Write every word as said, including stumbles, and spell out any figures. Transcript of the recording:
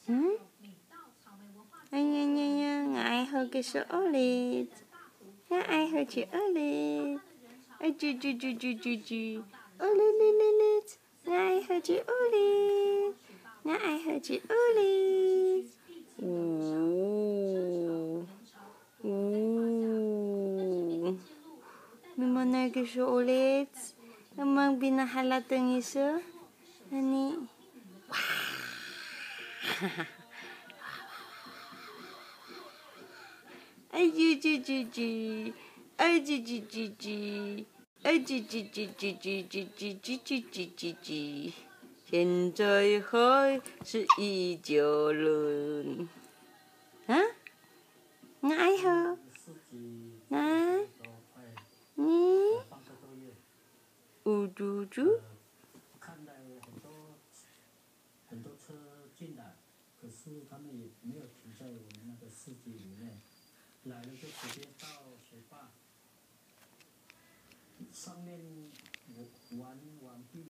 Hmm? Ay, ay, ay, ay, nga'ay ho kiso 'olic. Nga'ay ho ci 'olic. Ay, ci, ci, ci, ci, ci, ci. 'Olic, 'olic, 'olic. Nga'ay ho ci 'olic. Nga'ay ho ci 'olic. O. O. Mimaanay kiso 'olic. Emang pina harateng iso. Hani. Wah. Ay, ci, ci, ci, ci. Ay, ci, ci, ci, ci. Ay, ci, ci, ci, ci。现在还是依旧冷。啊？Nga'ay ho. Na? Ni? Ucu, ucu? 很多车进来，可是他们也没有停在我们那个市集里面，来了就直接到水坝上面玩，玩完毕。